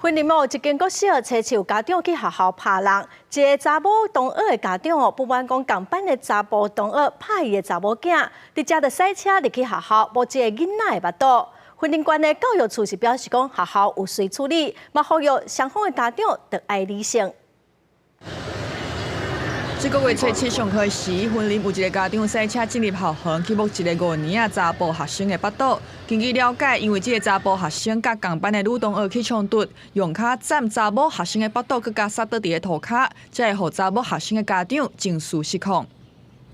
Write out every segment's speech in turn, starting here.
雲林某一間國小初七有家長去學校拍人，一个查某同學的家長哦，不滿講仝班的查埔同學拍伊的查某囝，直接就駛車入去學校，摸這个囡仔的腹肚。雲林縣的教育處是表示講，學校有隨處理，嘛呼籲雙方的家長著愛理性。這個月初七上課時，雲林有一个家長駛車進入校園，去摸一个五年仔查埔學生的腹肚。根據了解，因為這个查埔學生佮仝班的女同學起衝突，用跤斬查某學生的腹肚，閣共捒倒佇咧塗跤，才會予查某學生的家長情緒失控。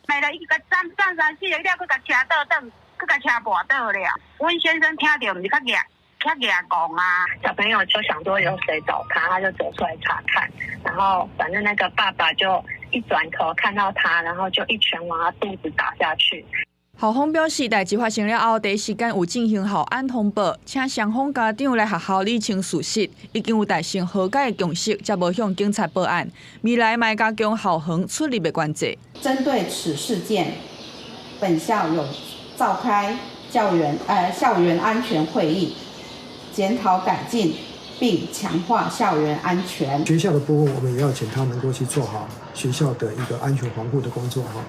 來了，伊共斬斬三四个了，閣共車倒轉，閣共車跋倒了。阮先生聽著，毋是較額較額戇啊。小朋友就想說有誰找他，他就走出來查看，然後反正那個爸爸就一轉頭看到他，然後就一拳往他肚子打下去。校方表示，代誌發生了後，第一時間有進行校安通報，請雙方家長來學校理清事實，已經有達成和解的共識，才無向警察報案。未來嘛會加強校園出入的管制。針對此事件，本校有召開校園安全會議，檢討改進，並強化校園安全。學校的部分，我們也要請他能夠去做好學校的一個安全防護的工作哈。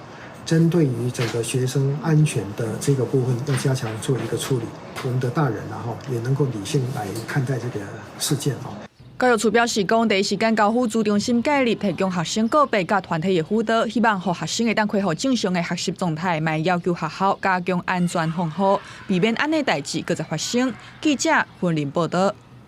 針對於整個學生安全的這個部分，要加強做一個處理。我們的大人啊，也能夠理性來看待這個事件啊。教育處表示，講第一時間交輔諮中心介入，提供學生個別佮團體的輔導，希望予學生會當恢復正常的學習狀態，嘛要求學校加強安全防護，避免按呢代誌閣再發生。記者雲林報道。